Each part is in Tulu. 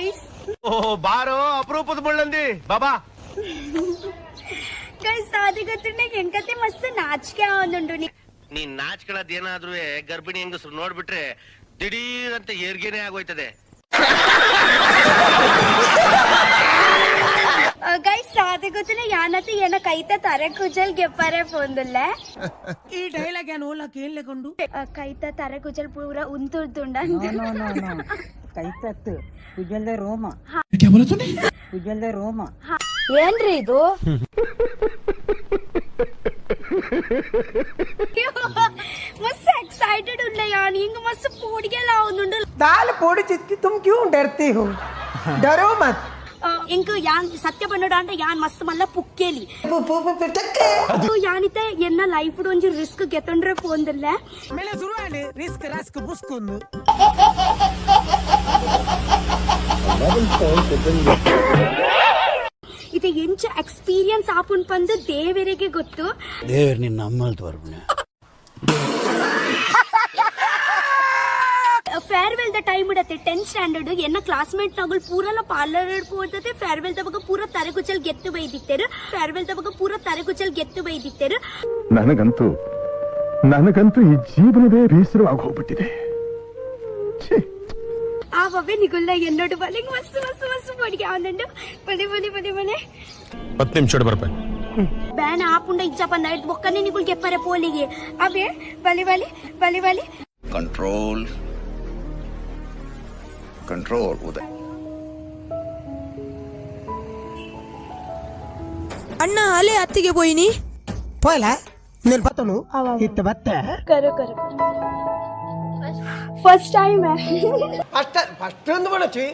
ಗೈಸ್. ಓ ಬಾರೋ ಅಪರೂಪದ ಮುಳ್ಳಂದಿ ಬಾಬಾ. ಗೈಸ್, ಸಾದಿ ಗೊತ್ತುಂಡೆ, ಎಂಕತೆ ಮಸ್ತ್ ನಾಚಿಕೆ ಆವೊಂದುಂಡು. ನೀನ್ ನಾಚ್ಕೊಳ್ಳೋದ್ ಏನಾದ್ರೂ ಗರ್ಭಿಣಿ ಹೆಂಗಸರು ನೋಡ್ಬಿಟ್ರೆ ದಿಢೀರ್ ಅಂತ ಏರ್ಗೆನೆ ಆಗೋಯ್ತದೆ. ಗೈಸ್, ಸಾದಿ ಗೊತ್ತುಂಡೆ, ಯಾನತೆ ಏನ ಕೈತ ತರೆ ಕುಜಲ್ ಗೆಪ್ಪಾರೆ ಪೋಂದುಲ್ಲೆ. ಈ ಡೈಲಾಗ್ ಏನು ಓಲಕ್ ಏನ್ ಲೆಕೊಂಡು? ಕೈತ ತರೆ ಕುಜಲ್ ಪೂರ ಉಂತುರ್ದುಂಡ. ನೋ ನೋ ನೋ, ಕೈತತ್ತು ಕುಜಲ್ದ ರೋಮ, ಕುಜಲ್ದ ರೋಮ. ಏನ್ರಿ ಇದು? ಮಸ್ತ್ ಎಕ್ಸೈಟೆಡ್ ಉಂಡೆ ಯಾನ್. ಹಿಂಗ ಮಸ್ತ್ ಪೋಡಿಗೆಲ್ಲ ಆವೊಂದುಂಡು. दाल पोड़ी चित्की, तुम क्यों डरती हो? डरो मत. ಇಂಕ್ ಯಾನ್ ಸತ್ಯ ಪನ್ನಡ ಅಂದ್ರೆ ಯಾನ್ ಮಸ್ತ್ ಮಲ್ಲ ಪುಕ್ಕೇಲಿ. ಯಾನಿತೆ ಎನ್ನ ಲೈಫ್ ಒಂಜಿ ರಿಸ್ಕ್ ಗೆತ್ತೊಂಡ್ರೆ ಪೋಂದಿಲ್ಲ. ಮೇಲೆ ಶುರುವಾಂಡ್ ರಿಸ್ಕ್ ರಸ್ಕ್ ಬುಸ್ಕುಂದು. ಇದು ಎಂಚ ಎಕ್ಸ್ಪೀರಿಯನ್ಸ್ ಆಪುನ್ ಪಂದು ದೇವರಿಗೆ ಗೊತ್ತು. ದೇವರು ನಿನ್ನ ಅಮ್ಮಲ್ತು ಬರ್ಪುಣೆ. ಫೇರ್ವೆಲ್ the time ಇಡತ್ತೆ, 10th standard. ಎನ್ನ ಕ್ಲಾಸ್ಮೇಟ್ ನಗಳು ಪೂರಲ ಪಾರ್ಲರ್ ಪೋರ್ತತೆ. ಫೇರ್ವೆಲ್ ದವಾಗ ಪೂರ ತರೆಗುಚ್ಚಲ್ ಗೆತ್ತು ಬೈದಿತ್ತೇರು. ಫೇರ್ವೆಲ್ ದವಾಗ ಪೂರ ತರೆಗುಚ್ಚಲ್ ಗೆತ್ತು ಬೈದಿತ್ತೇರು. ನನಗಂತೂ ನನಗಂತೂ ಈ ಜೀವನವೇ ಬೇಸರವಾಗಿ ಹೋಗ್ಬಿಟ್ಟಿದೆ. ಛೀ. ಆ ಬಬ್ಬೆ ನಿಗುಲ್ಲ ಎನ್ನೋಡು ಬಲೆ ಮಸ್ತ್ ಮಸ್ತ್ ಮಸ್ತ್ ಪೊಡಿಗೆ ಅವನುಂಡು. ಬಲೆ ಬಲೆ ಬಲೆ ಬಲೆ. 10 ನಿಮಿಷ ಬರ್ಪೆ. ಬ್ಯಾನ್ ಆಪುಂಡ ಇಜ್ಜಪ್ಪ ನೈಟ್ ಬೊಕ್ಕನೆ ನಿಗುಲ್ ಗೆಪ್ಪರೆ ಪೋಲಿಗೆ. ಅವೇ ಬಲೆ ಬಲೆ ಬಲೆ ಬಲೆ. Control control Uday. ಅಣ್ಣ, ಅಲೆ ಅತ್ತಿಗೆ ಪೋಯಿನಿ. ಪೋಯ್ಲ నేను పతను ಇತ್ತ ಬತ್ತೆ. ಕರೋ ಕರೋ, ಫಸ್ಟ್ ಟೈಮ್. ಫಸ್ಟ್ ಫಸ್ಟ್ ಒಂದು ಬಡಚಿ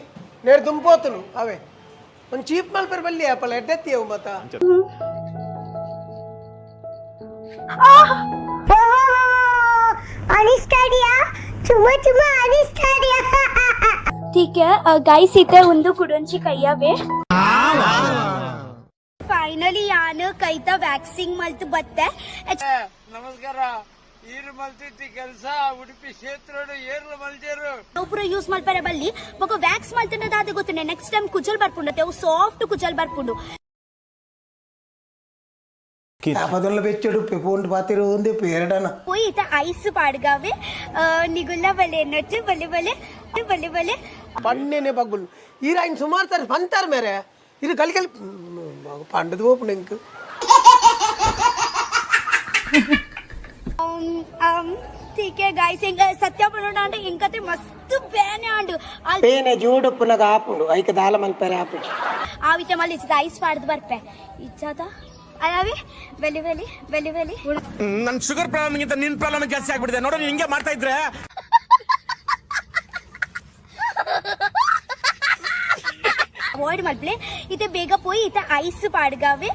ನೇರು ದುಂಪೋತನು. ಅವೇ ಒಂದು ಚೀಪ್ ಮಲ್ಪೆರ್ ಬಲ್ಲಿ ಆಪಲ ಎಡ್ಡೆತ್ತಿ ಅವು ಮತ. ಚುಮ್ಮ ಚುಮ್ಮ ಅನಿಸ್ತಾಡಿಯಾ. ठीक है गाइस, ಇತ್ತೆ ಒಂದು ಕುಡೊಂಚಿ ಕೈಯವೇ. ಫೈನಲಿ ಯಾನು ಕೈತ ವ್ಯಾಕ್ಸಿಂಗ್ ಮಲ್ತು ಬತ್ತೆ. ನಮಸ್ಕಾರ. ಈರು ಮಲ್ತಿತ್ತಿ ಕೆಲಸ ಉಡುಪಿ ಕ್ಷೇತ್ರಡು ಏರ್ಲು ಮಲ್ಜೇರು. ಪೂರ ಯೂಸ್ ಮಲ್ಪರೆ ಬಲ್ಲಿ. ಬೊಕ ವ್ಯಾಕ್ಸ್ ಮಲ್ತಂಡ ದಾದ ಗೊತ್ತುಂಡೆ, ನೆಕ್ಸ್ಟ್ ಟೈಮ್ ಕುಜಲ್ ಬರ್ಪುಂಡು, ಅವು ಸಾಫ್ಟ್ ಕುಜಲ್ ಬರ್ಪುಂಡು. ಪದಲ್ಲ ಬೆಚ್ಚಡು ಪೋಂಡು ಪಾತಿರು ಒಂದೇ ಪೇರಡನ. ಪೋಯಿ ಇತ್ತೆ ಐಸ್ ಪಾಡ್ಗಾವೆ. ನಿಗುಲ್ಲ ಬಲೆ ಎನ್ನೊಟ್ಟು ಬಲೆ ಬಲೆ ಬಲೆ ಬಲೆ. ಪಣ್ಣೆನೆ ಬಗ್ಗುಲು ಈರಾಯಿನ ಸುಮಾರು ತಾರೆ ಪಂತಾರ ಮೇರೆ ಇದು ಕಲಿ ಕಲಿ ಪಂಡದ ಹೋಪುಂಡು ಇಂಕ್. ठीक है गाइस, ಸತ್ಯ ಪನೋಡ ಅಂದ್ರೆ ಇಂಕತೆ ಮಸ್ತ್ ಬೇನೆ ಆಂಡು. ಬೇನೆ ಜೂಡುಪ್ಪುನಗ ಆಪುಂಡು, ಐಕ ದಾಲ ಮಲ್ಪೆರೆ ಆಪುಂಡು. ಆವಿತೆ ಮಲ್ಲಿ ಇಚ್ಚಿದ ಐಸ್ ಪಾಡ್ದು ಬರ್ಪೆ ಇಚ್ಚಾದ ಅದಾವೆ. ಬಲಿ ಬಲಿ ಬಲಿ ಬಲಿ. ನನ್ ಶುಗರ್ ಪ್ರಾಬ್ಲಮ್ ಗಿಂತ ನಿನ್ ಪ್ರಾಬ್ಲಮ್ ಜಾಸ್ತಿ ಆಗ್ಬಿಟ್ಟಿದೆ ನೋಡು, ನೀನ್ ಹಿಂಗೆ ಮಾಡ್ತಾ ಇದ್ರೆ. ಅವಾಯ್ಡ್ ಮಲ್ಪ್ಲೆ. ಇತ್ತೆ ಬೇಗ ಪೋಯಿ ಇತ್ತೆ ಐಸ್ ಪಾಡ್ಗಾವೆ.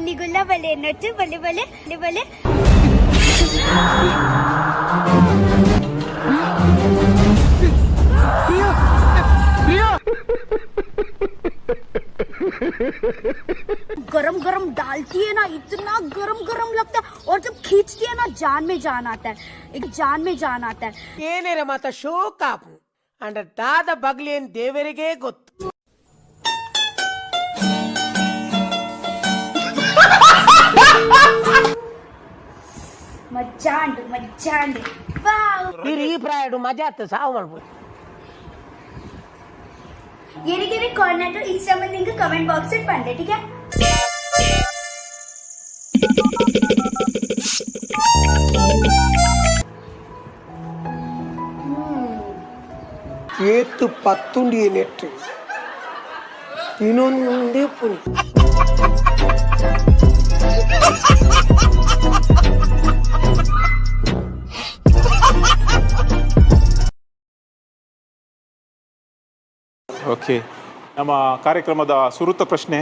ನಿಗುಲ್ಲ ಬಲೆ ಎನ್ನೊಟ್ಟು ಬಲೆ ಬಲೆ ಬಲೆ ಬಲೆ. गरम गरम डालती है ना, इतना गरम गरम लगता है और जब खींचती है ना, जान में जान आता है, एक जान में जान आता है. ಏನೇರ ಮಾತ ಶೋಕ್ ಆಪು ಅಂಡ ದಾದ ಬಗ್ಲೇನ್ ದೇವರಿಗೆ ಗೊತ್ತು. ಮಜ್ಜಾಂಡು ಮಜ್ಜಾಂಡು, ವಾವ್. ಈ ಪ್ರಾಯಡು ಮಜಾ ಆತ ಸಾವು ಮಾಡ್ಬೋದು. ಎರಿಗೆರೆ ಕಾರ್ನರ್ ಇಷ್ಟ ಬಂದು ಕಮೆಂಟ್ ಬಾಕ್ಸ್ ಬಂದೆ, ठीक है? ಏತು ಪತ್ತುಂಡಿ ನೆಟ್ಟು ಇನ್ನೊಂದೇ ಪುನಿ. ಓಕೆ, ನಮ್ಮ ಕಾರ್ಯಕ್ರಮದ ಸುರುತ ಪ್ರಶ್ನೆ.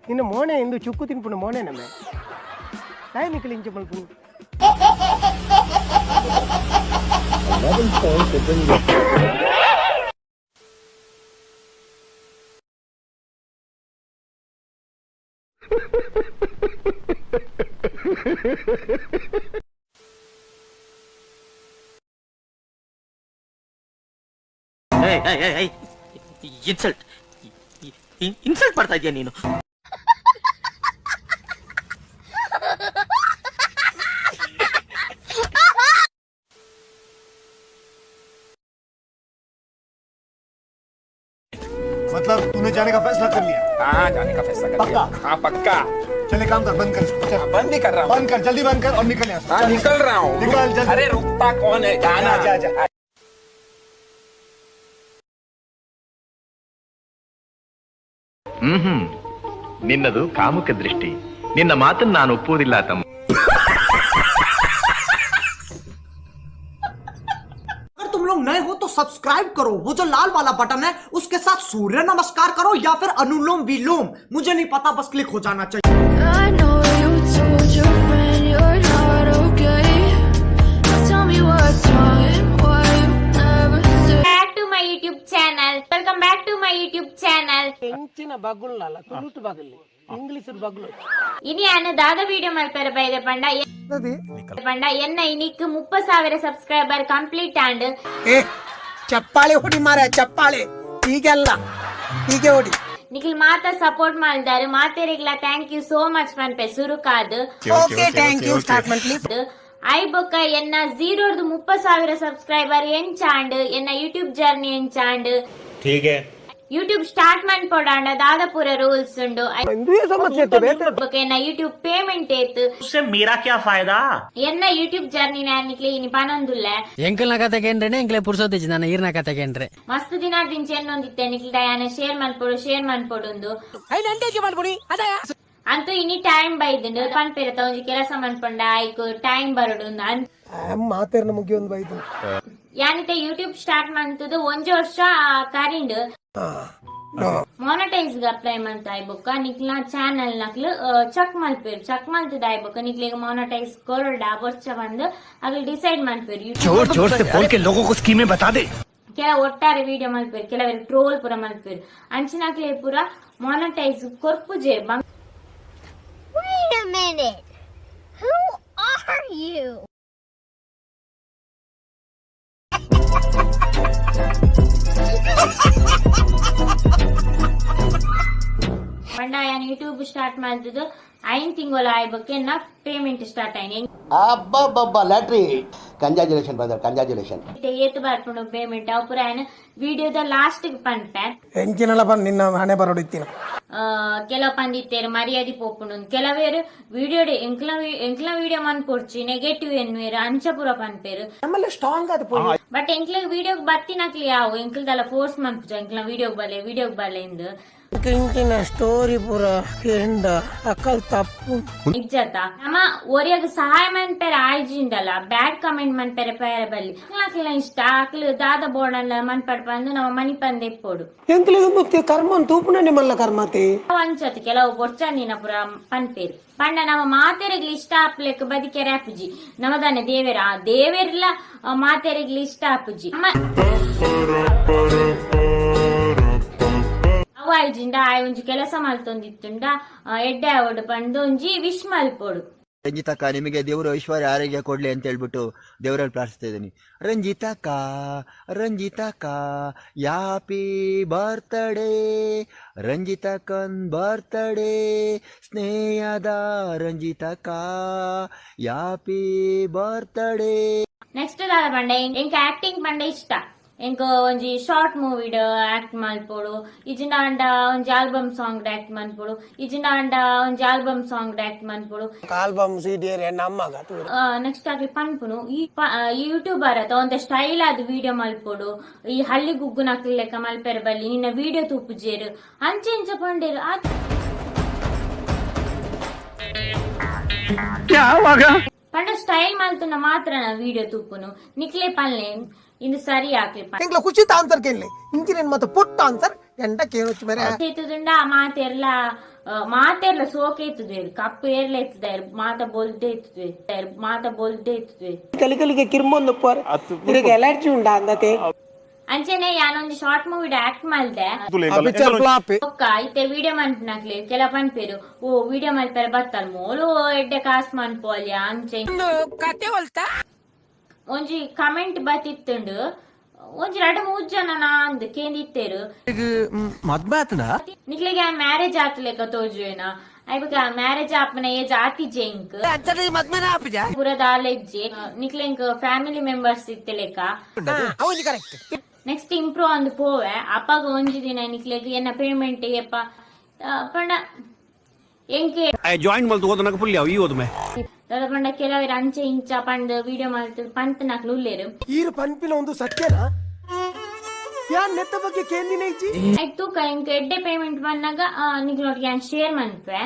ನಿನ್ನ ಮೋನೆ ಎಂದು ಚುಕ್ಕು ತಿನ್ಪುಣ ಮೋನೆ ನಮ್ಮೆ ಟೈಮ್ ಇಂಚ ಮಲ್ಪು. ಇನ್ಸಲ್ಟ್ ಇನ್ಸಲ್ಟ್ ಮಾಡ್ತಾ ಇದೀಯ ನೀನು. मतलब तूने जाने का फैसला कर लिया? हाँ, जाने का फैसला कर लिया। हाँ, पक्का। चले, काम कर, बंद कर इसको, चल। बंद नहीं कर रहा हूँ। बंद कर, जल्दी बंद कर और निकल यहाँ से। हाँ, निकल रहा हूँ। निकल जल्दी। अरे, रुकता कौन है? जाना। जा जा। ಹ್ಮ್, ನಿನ್ನದು ಕಾಮುಕ ದೃಷ್ಟಿ. ನಿನ್ನ ಮಾತನ್ನ ನಾನು ಒಪ್ಪುವುದಿಲ್ಲ ತಮ್ಮ. अगर तुम लोग नए हो तो सब्सक्राइब करो, वो जो लाल वाला बटन है उसके साथ सूर्य नमस्कार करो या फिर अनुलोम विलोम, मुझे नहीं पता, बस क्लिक हो जाना चाहिए। I know you told your friend you're not okay. Now tell me what's wrong and why you never said. Back to my YouTube channel, welcome back to my YouTube channel. ಎಂಚಿನ ಬಗುಲ್ಲ ತುಳುಟು ಬಗಲಿ, ಇಂಗ್ಲಿಷ್ ಬಗ್ಲು. ಇನಿ ಆನ ದಾದ ವಿಡಿಯೋ ಮಲ್ಪೆರ ಬೈದೆ ಪಂಡ ಪಂಡ ಎನ್ನ ಇನಿಕ್ 30,000 ಸಬ್ಸ್ಕ್ರೈಬರ್ ಕಂಪ್ಲೀಟ್ ಆಂಡ್. ಏ, ಚಪ್ಪಾಳೆ ಹೊಡಿ ಮಾರ, ಚಪ್ಪಾಳೆ. ಹೀಗೆಲ್ಲ ಹೀಗೆ ಹೊಡಿ. ನಿಖಿಲ್ ಮಾತ support ಮಾಡ್ದಾರು, ಮಾತೆರಿಗ್ಲ thank you so much ಪನ್ಪೆ ಸುರುಕಾದ್. Okay, thank you, start ಮಾಡ್ಲಿ. I ಬೊಕ್ಕ ಎನ್ನ ಜೀರೋರ್ದು 30,000 ಸಬ್ಸ್ಕ್ರೈಬರ್ ಎಂಚಾಂಡ್, ಎನ್ನ ಯೂಟ್ಯೂಬ್ ಜರ್ನಿ ಎಂಚಾಂಡ್, ಯೂಟ್ಯೂಬ್ ಸ್ಟಾರ್ಟ್ ಮನ್ಪೊಡಾಂಡ ದಾದಪುರ ರೂಲ್ಸ್ ಉಂಡು. ಇಂದುವೇ ಸಮಸ್ಯೆ ಇತ್ತು ಬೇತೆ. ಬೊಕ್ಕ ಎನ್ನ ಯೂಟ್ಯೂಬ್ ಪೇಮೆಂಟ್ ಏತ್, ಮೀರಾ ಕ್ಯಾ ಫಾಯ್ದಾ? ಎನ್ನ ಯೂಟ್ಯೂಬ್ ಜರ್ನಿ ನಿಕ್ಲೆ ಇನಿ ಪನೊಂದುಲ್ಲ. ಎಂಕಲ್ನ ಕತೆಗೇನ್ರೆ, ಎಂಕ್ಲೆ ಪುರ್ಸೋತಿಜಿ ನಾನು ಈರ್ನ ಕತೆಗೇನ್ರೆ. ಮಸ್ತ್ ದಿನ ದಿಂಚ ಎನ್ನೊಂದಿತ್ತೆ ನಿಕ್ಲೆ ದಯಾನ ಶೇರ್ ಮನ್ಪೊಡು, ಶೇರ್ ಮನ್ಪೊಡುಂದು. ಅಂತೂ ಇನಿ ಟೈಮ್ ಬೈದುಂಡು ಪನ್ಪೆರತ ಒಂಜಿ ಕೆಲಸ ಮನ್ಪೊಂಡ ಆಯ್ಕು ಟೈಮ್ ಬರಡು. ಮಾತೇರ್ನ ಮುಗಿಯೊಂದು ಬೈದು. ಯಾನಿತ ಯೂಟ್ಯೂಬ್ ಸ್ಟಾರ್ಟ್ ಮಂತದ್ದು ಒಂಜಿ ವರ್ಷ ಕರಿಂಡ್. ಮೊನಟೈಸ್ ಅಪ್ಲೈ ಮಂತ ಆಯ್ಬೊಕ್ಕ ನಿಕ್ಲ ಚಾನಲ್ ನಕ್ಲು ಚೆಕ್ ಮಲ್ಪೇರು, ಚೆಕ್ ಮಲ್ತದ ಆಯ್ಬೊಕ್ಕ ನಿಕ್ಲೆಗ್ ಮೊನಟೈಸ್ ಕೊರಡ ಬೊರ್ಚ ಬಂದು ಅಗ್ಲು ಡಿಸೈಡ್ ಮನ್ಪೇರು. जोर जोर से बोल के लोगों को स्कीमें बता दे. ಕೆಲ ಒಟ್ಟಾರೆ ವಿಡಿಯೋ ಮಲ್ಪೇರು, ಕೆಲವರು ಟ್ರೋಲ್ ಪೂರ ಮಲ್ಪೇರು, ಅಂಚಿನಕ್ಲೆ ಪೂರ monetise ಕೊರ್ಪುಜೆ. Wait a minute. Who are you? ಪಂಡ ಯಾನ್ ಯೂಟ್ಯೂಬ್ ಸ್ಟಾರ್ಟ್ ಮಲ್ತದ್ದು 5 ತಿಂಗಳು ಆಯ್ಬೊಕ್ಕೆ ನಾ ಪೇಮೆಂಟ್ ಸ್ಟಾರ್ಟ್ ಆಯ್ನೆ. ಅಬ್ಬಬ್ಬಬ್ಬ, lottery. Congratulation brother, congratulation. ಏತ್ ಬರ್ಪುಂಡು ಪೇಮೆಂಟ್ ಅವು ಪೂರ ಯಾನ್ ವಿಡಿಯೋದ ಲಾಸ್ಟ್ ಪನ್ಪೆ. ಎಂಚಿನಲ್ಲ ಬಂದು ನಿನ್ನ ಹಣೆ ಬರೋಡಿತ್ತೀನ. ಕೆಲವು ಪಂದಿತ್ತೇರು ಮರ್ಯಾದೆ ಪೋಪುಂಡು, ಕೆಲವೇರು ವಿಡಿಯೋ ಎಂಕ್ಲ ಎಂಕ್ಲ ವಿಡಿಯೋ ಮನ್ಪೊಡ್ಚಿ ನೆಗೆಟಿವ್ ಎನ್ನುವೇರು, ಅಂಚ ಪೂರ ಪನ್ಪೇರು. ನಮ್ಮಲ್ಲಿ ಸ್ಟ್ರಾಂಗ್ ಅದು ಪೋಯಿ. ಬಟ್ ಎಂಕ್ಲ ವಿಡಿಯೋಗ್ ಬತ್ತಿನಕ್ಲಿ ಯಾವು ಎಂಕ್ಲದಲ್ಲ ಫೋರ್ಸ್ ಮನ್ಪುಜ, ಎಂಕ್ಲ ವಿಡಿಯೋಗ್ ಬಲೆ, ವಿಡಿಯೋಗ್ ಬಲೆ ಎಂದು. ಇಂಚಿನ ಸ್ಟೋರಿ ಪೂರ ಕೆಂಡ ಅಕಲ್ ತಪ್ಪು. ನಿಜತ ನಮ್ಮ ಒರಿಯಗ್ ಸಹಾಯ ಮನ್ಪೆರೆ ಆಯ್ಜಿಂಡಲ್ಲ ಬ್ಯಾಡ್ ಕಮೆಂಟ್ ಮನ್ಪೆರೆ ಪೇರೆ ಬಲ್ಲಿ. ಅಕ್ಲ ಇಷ್ಟ ಅಕ್ಲು ದಾದ ಬೋರ್ಡಲ್ಲ ಮನ್ಪಡ್ ಬಂದು ನಮ್ಮ ಮನಿ ಪಂದೆ ಇಪ್ಪೋಡು. ಎಂಕ್ಲಿಗೆ ಮುಕ್ತಿ ಕರ್ಮ ತೂಪುನ ನಿಮ್ಮಲ್ಲ ಕರ್ಮತಿ. ಅಂಚತ್ ಕೆಲವು ಬೊರ್ಚಂದಿನ ಪುರ ಪನ್ಪೇರು. ಪಂಡ ನಮ್ಮ ಮಾತೆರೆಗ್ಲ ಇಷ್ಟ ಆಪ್ಲೆಕ್ ಬದಿಕೆರೆ ಆಪುಜಿ ನಮದಾನೆ ದೇವೆರ, ಆ ದೇವೆರ್ಲ ಮಾತೆರೆಗ್ಲ ಇಷ್ಟ ಆಪುಜಿ. ನಮ್ಮ ಅವ ಆಯ್ಜಿಂಡ ಆಯ್ ಒಂಜಿ ಕೆಲಸ ಮಲ್ತೊಂದಿತ್ತುಂಡ ಎಡ್ಡೆ ಆವೊಡು ಪಂದ್ ಒಂಜಿ ವಿಶ್ ಮಲ್ಪೊಡು. ರಂಜಿತಕ್ಕ, ನಿಮಗೆ ದೇವರು ಐಶ್ವರ್ಯ ಆರೋಗ್ಯ ಕೊಡ್ಲಿ ಅಂತ ಹೇಳ್ಬಿಟ್ಟು ದೇವರಲ್ಲಿ ಪ್ರಾರ್ಥಿಸ್ತಾ ಇದ್ದೀನಿ. ರಂಜಿತಕ್ಕ, ರಂಜಿತಕ್ಕ, ಯಾಪಿ ಬರ್ತ್ಡೇ ರಂಜಿತಕ್ಕನ್ ಬರ್ತ್ಡೇ, ಸ್ನೇಹದ ರಂಜಿತಕ್ಕ, ಯಾಪಿ ಬರ್ತ್ಡೇ. ನೆಕ್ಸ್ಟ್ ದಾದ ಪಂಡ, ಎಂಕ್ ಆಕ್ಟಿಂಗ್ ಪಂಡ ಇಷ್ಟ. ಎಂಕ್ ಒಂಜಿ ಶಾರ್ಟ್ ಮೂವಿಡ್ ಆಕ್ಟ್ ಮಲ್ಪೊಡು, ಇಜಿಂಡ ಆಂಡ ಒಂಜಿ album song act ಮನ್ಪೊಡು, ಇಜಿಂಡ ಆಂಡ ಒಂಜಿ album song act ಮನ್ಪೊಡು. Album CD ನಮ್ಮಗ. ನೆಕ್ಸ್ಟ್ ಆಗಿ ಪನ್ಪುನು ಈ ಯೂಟ್ಯೂಬರ್ ಅತ ಒಂದ ಸ್ಟೈಲ್ ಆದ್ ವಿಡಿಯೋ ಮಲ್ಪೊಡು, ಈ ಹಳ್ಳಿ ಗುಗ್ಗುನಕ್ಲೆ ಲೆಕ್ಕ ಮಲ್ಪೆರೆ ಬಲ್ಲಿ, ನಿನ್ನ ವಿಡಿಯೋ ತೂಪುಜೇರು, ಅಂಚೆ ಇಂಚ ಪಂಡೇರು. ಪಂಡ ಸ್ಟೈಲ್ ಮಲ್ತುನ ಮಾತ್ರ ವಿಡಿಯೋ ತೂಪುನು, ನಿಕ್ಲೆ ಪಲ್ಲೆ ಇಂದು ಸರಿ ಹಾಕ್ಲಿ. ಎಂಕ್ಲ ಖುಷಿತ ಆನ್ಸರ್ ಕೇಳಲಿ, ಇಂಚಿನ ಮತ್ತೆ ಪುಟ್ಟ ಆನ್ಸರ್. ಎಂಟ ಕೇನುಚ್ಚು ಮೇರೆ. ಇತ್ತುಂಡ ಮಾತೆರ್ಲ ಮಾತೆರ್ಲ ಸೋಕೆ ಇತ್ತುದೇರು, ಕಪ್ಪು ಏರ್ಲ ಇತ್ತುದಾರು, ಮಾತ ಬೊಲ್ದೆ ಇತ್ತುದೆ, ಮಾತ ಬೊಲ್ದೆ ಇತ್ತುದೆ. ಕಲಿಕಲಿಗೆ ಕಿರ್ಮೊಂದು ಪೋರ್ ಇರಿಗೆ ಅಲರ್ಜಿ ಉಂಡಾ ಅಂದತೆ. ಅಂಚನೆ ಯಾನೊಂಜಿ ಶಾರ್ಟ್ ಮೂವಿ ಆಕ್ಟ್ ಮಲ್ದೆ. Picture flop. ಬೊಕ್ಕ ಇತ್ತೆ ವಿಡಿಯೋ ಮನ್ಪುನಕ್ಲೆ ಕೆಲ ಪನ್ಪೇರು, ಓ ವಿಡಿಯೋ ಮಲ್ಪೆರೆ ಬತ್ತಲ್ ಮೋಲು ಎಡ್ಡೆ ಕಾಸ್ ಮನ್ಪೋಲ್ಯ ಅಂಚೆ. ಒಂಜಿ ಕಮೆಂಟ್ ಬತ್ತಿತ್ತುಂಡು, ಒಂಜಿ ರಡ್ಡ್ ಮೂಜ್ ಜನ ನಾಂದ್ ಕೇಂದಿತ್ತೇರು, ನಿಕ್ಲೆಗೆ ಮ್ಯಾರೇಜ್ ಆತ್ಲೆಕ ತೋಜುವೇನ, ಐಬಕ ಮ್ಯಾರೇಜ್ ಆಪನ ಏಜ್ ಆತಿಜೆ ಇಂಕ್, ಪೂರ ದಾಲೆಜ್ಜೆ, ನಿಕ್ಲೆಂಕ್ ಫ್ಯಾಮಿಲಿ ಮೆಂಬರ್ಸ್ ಇತ್ತಲೆಕ. ನೆಕ್ಸ್ಟ್ ಇಂಪ್ರೂವ್ ಅಂದ್ ಪೋವೆ, ಅಪ್ಪಾಗ ಒಂಜಿ ದಿನ ನಿಕ್ಲೆಗ್ ಎನ್ನ ಪೇಮೆಂಟ್ ಏಪ ಪಂಡ ಎಂಕೆ ಜಾಯಿನ್ ಮಲ್ತು ಓದನಕ ಪುಲ್ಯ ಈ ಓದುಮೆ. ದಾದ ಪಂಡ ಕೆಲವರು ಅಂಚೆ ಇಂಚ ಪಂಡ್ ವಿಡಿಯೋ ಮಲ್ತು ಪಂತ್ ನಕ್ಲು ಉಲ್ಲೇರು. ಈರು ಪನ್ಪಿನ ಒಂದು ಸತ್ಯನಾ? ಯಾನ್ ನೆತ್ತ ಬಗ್ಗೆ ಕೇಂದಿನ ಇಜ್ಜಿ. ಐಕ್ ತೂಕ, ಎಂಕ್ ಎಡ್ಡೆ ಪೇಮೆಂಟ್ ಬಂದಾಗ ನಿಕ್ಲೊಟ್ಟಿಗೆ ಯಾನ್ ಶೇರ್ ಮನ್ಪೆ.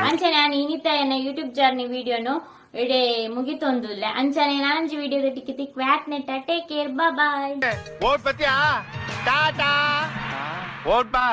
ಅಂಚನೆ ನಾನು ಇನಿತ ಎನ್ನ ಯೂಟ್ಯೂಬ್ ಜರ್ನಿ ವಿಡಿಯೋನು ಇಡೆ ಮುಗಿತೊಂದುಲ್ಲೆ. ಅಂಚನೆ ನಾನಂಜಿ ವಿಡಿಯೋದ ಟಿಕ್ಕಿ ತಿಕ್ ವ್ಯಾಕ್ ನೆಟ್ಟ. Take care, bye. ಓಟ್ ಬತ್ತೀಯಾ? ಟಾಟಾ, ಓಟ್ ಬಾ.